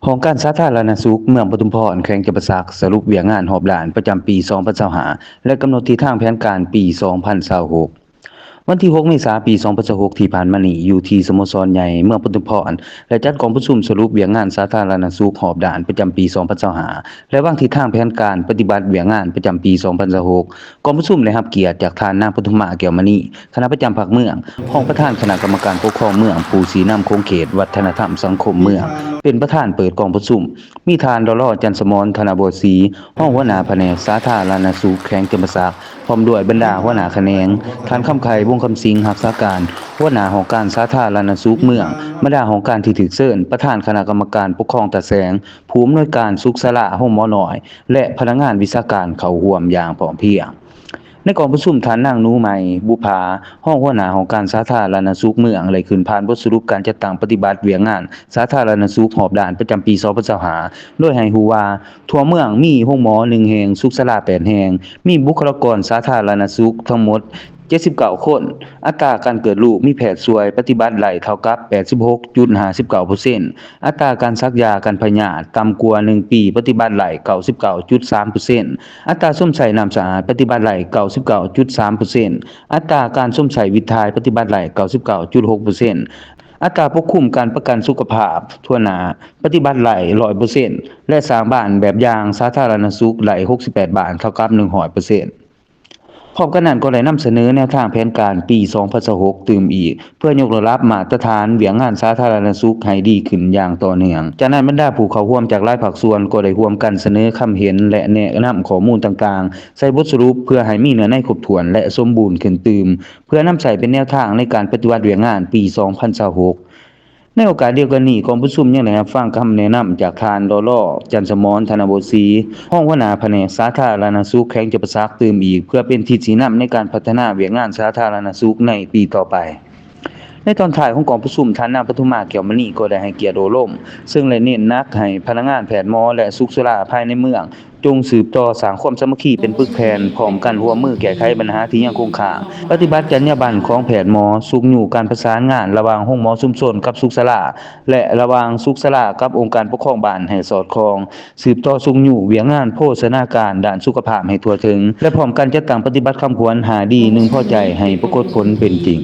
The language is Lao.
ຫ້ອງການສາທາລະນະສຸກເມືອງປະທຸມພອນ ແຂວງຈຳປາສັກ ສະຫຼຸບວຽກງານຮອບດ້ານປະຈຳປີສອງພັນຊາວຫ້າ ແລະ ກຳນົດທິດທາງແຜນການປີສອງພັນຊາວຫົກ. ວັນທີຫົກ ເມສາ ປີສອງພັນຊາວຫົກ ທີ່ຜ່ານມານີ້ ຢູ່ທີ່ສະໂມສອນໃຫຍ່ເມືອງປະທຸມພອນ ໄດ້ຈັດກອງປະຊຸມສະຫຼຸບວຽກງານສາທາລະນະສຸກຮອບດ້ານປະຈຳປີສອງພັນຊາວຫ້າ ແລະ ວາງທິດທາງແຜນການປະຕິບັດວຽກງານປະຈຳປີສອງພັນຊາວຫົກ. ກອງປະຊຸມໄດ້ຮັບກຽດຈາກທ່ານນາງປະທຸມມາ ແກ້ວມະນີ ຄະນະປະຈຳພັກເມືອງ, ຮອງປະທານຄະນະກຳມະການປົກຄອງເມືອງ, ຜູ້ຊີ້ນຳຂົງເຂດວັດທະນະທຳສັງຄົມເມືອງ ເປັນປະທານເປີດກອງປະຊຸມ, ມີທ່ານ ດອລໍ ຈັນສະໝອນ ທະນະບົວສີ ຮອງຫົວໜ້າພະແນກສາທາລະນະສຸກແຂວງຈຳປາສັກ ພ້ອມດ້ວຍບັນດາຫົວໜ້າຂະແໜງ, ທ່ານ ຄຳໄຄ ວົງຄຳສິງ ຮັກສາການ ຫົວໜ້າຫ້ອງການສາທາລະນະສຸກເມືອງ, ບັນດາຫ້ອງການທີ່ຖືກເຊີນ, ປະທານຄະນະກຳມະການປົກຄອງຕາແສງ, ຜູ້ອຳນວຍການສຸກສາລາໂຮງໝໍນ້ອຍ ແລະ ພະນັກງານວິຊາການເຂົ້າຮ່ວມຢ່າງພ້ອມພຽງ. ໃນກອງປະຊຸມ, ທ່ານນາງ ໜູໄມ ບຸບຜາ ຮອງຫົວໜ້າຫ້ອງການສາທາລະນະສຸກເມືອງ ໄດ້ຂຶ້ນຜ່ານບົດສະຫຼຸບການຈັດຕັ້ງປະຕິບັດວຽກງານສາທາລະນະສຸກຮອບດ້ານປະຈຳປີສອງພັນຊາວຫ້າ ໂດຍໃຫ້ຮູ້ວ່າ ທົ່ວເມືອງມີໂຮງໝໍໜຶ່ງແຫ່ງ, ສຸກສາລາແປດແຫ່ງ, ມີບຸກຄະລາກອນສາທາລະນະສຸກທັງໝົດເຈັດສິບເກົ້າຄົນ, ອັດຕາການເກີດລູກມີແພດຊ່ວຍປະຕິບັດໄດ້ເທົ່າກັບແປດສິບຫົກຈຸດຫ້າສິບເກົ້າເປີເຊັນ, ອັດຕາການສັກຢາກັນພະຍາດຕ່ຳກວ່າໜຶ່ງປີປະຕິບັດໄດ້ເກົ້າສິບເກົ້າຈຸດສາມເປີເຊັນ, ອັດຕາຊົມໃຊ້ນ້ຳສະອາດປະຕິບັດໄດ້ເກົ້າສິບເກົ້າຈຸດສາມເປີເຊັນ, ອັດຕາການຊົມໃຊ້ວິດຖ່າຍປະຕິບັດໄດ້ເກົ້າສິບເກົ້າຈຸດຫົກເປີເຊັນ, ອັດຕາປົກຄຸມການປະກັນສຸຂະພາບທົ່ວໜ້າປະຕິບັດໄດ້ຮ້ອຍເປີເຊັນ ແລະ ສ້າງບ້ານແບບຢ່າງສາທາລະນະສຸກໄດ້ຫົກສິບແປດບ້ານ ເທົ່າກັບໜຶ່ງຮ້ອຍເປີເຊັນ. ພ້ອມກັນນັ້ນກໍໄດ້ນຳສະເໜີແນວທາງແຜນການປີສອງພັນຊາວຫົກຕື່ມອີກ ເພື່ອຍົກລະດັບມາດຕະຖານວຽກງານສາທາລະນະສຸກໃຫ້ດີຂຶ້ນຢ່າງຕໍ່ເນື່ອງ. ຈາກນັ້ນບັນດາຜູ້ເຂົ້າຮ່ວມຈາກຫຼາຍພາກສ່ວນກໍໄດ້ຮ່ວມກັນສະເໜີຄຳເຫັນ ແລະ ແນະນຳຂໍ້ມູນຕ່າງໆ ໃສ່ບົດສະຫຼຸບ ເພື່ອໃຫ້ມີເນື້ອໃນຄົບຖ້ວນ ແລະ ສົມບູນຂຶ້ນຕື່ມ ເພື່ອນຳໃຊ້ເປັນແນວທາງໃນການປະຕິບັດວຽກງານປີສອງພັນຊາວຫົກ. ໃນໂອກາດດຽວກັນນີ້, ກອງປະຊຸມຍັງໄດ້ຮັບຟັງຄຳແນະນຳຈາກທ່ານ ດອລໍ ຈັນສະໝອນ ທະນະບົວສີ ຮອງຫົວໜ້າພະແນກສາທາລະນະສຸກແຂວງຈຳປາສັກຕື່ມອີກ ເພື່ອເປັນທິດຊີ້ນຳໃນການພັດທະນາວຽກງານສາທາລະນະສຸກໃນປີຕໍ່ໄປ. ໃນຕອນທ້າຍຂອງກອງປະຊຸມ, ທ່ານນາງປະທຸມມາ ແກ້ວມະນີ ກໍໄດ້ໃຫ້ກຽດໂອ້ລົມ, ເຊິ່ງໄດ້ເນັ້ນໜັກໃຫ້ພະນັກງານແພດໝໍ ແລະ ສຸກສາລາພາຍໃນເມືອງ ຈົ່ງສືບຕໍ່ສ້າງຄວາມສາມັກຄີເປັນປຶກແຜ່ນ, ພ້ອມກັນຮ່ວມມືແກ້ໄຂບັນຫາທີ່ຍັງຄົງຄ້າງ, ປະຕິບັດຈັນຍາບັນຂອງແພດໝໍ, ຊຸກຍູ້ການປະສານງານລະຫວ່າງໂຮງໝໍຊຸມຊົນກັບສຸກສາລາ ແລະ ລະຫວ່າງສຸກສາລາກັບອົງການປົກຄອງບ້ານໃຫ້ສອດຄ່ອງ, ສືບຕໍ່ຊຸກຍູ້ວຽກງານໂພຊະນາການດ້ານສຸຂະພາບໃຫ້ທົ່ວເຖິງ ແລະ ພ້ອມກັນຈັດຕັ້ງປະຕິບັດຄຳຂວັນ ຫ້າ ດີ ໜຶ່ງ ພໍໃຈ ໃຫ້ປາກົດຜົນເປັນຈິງ.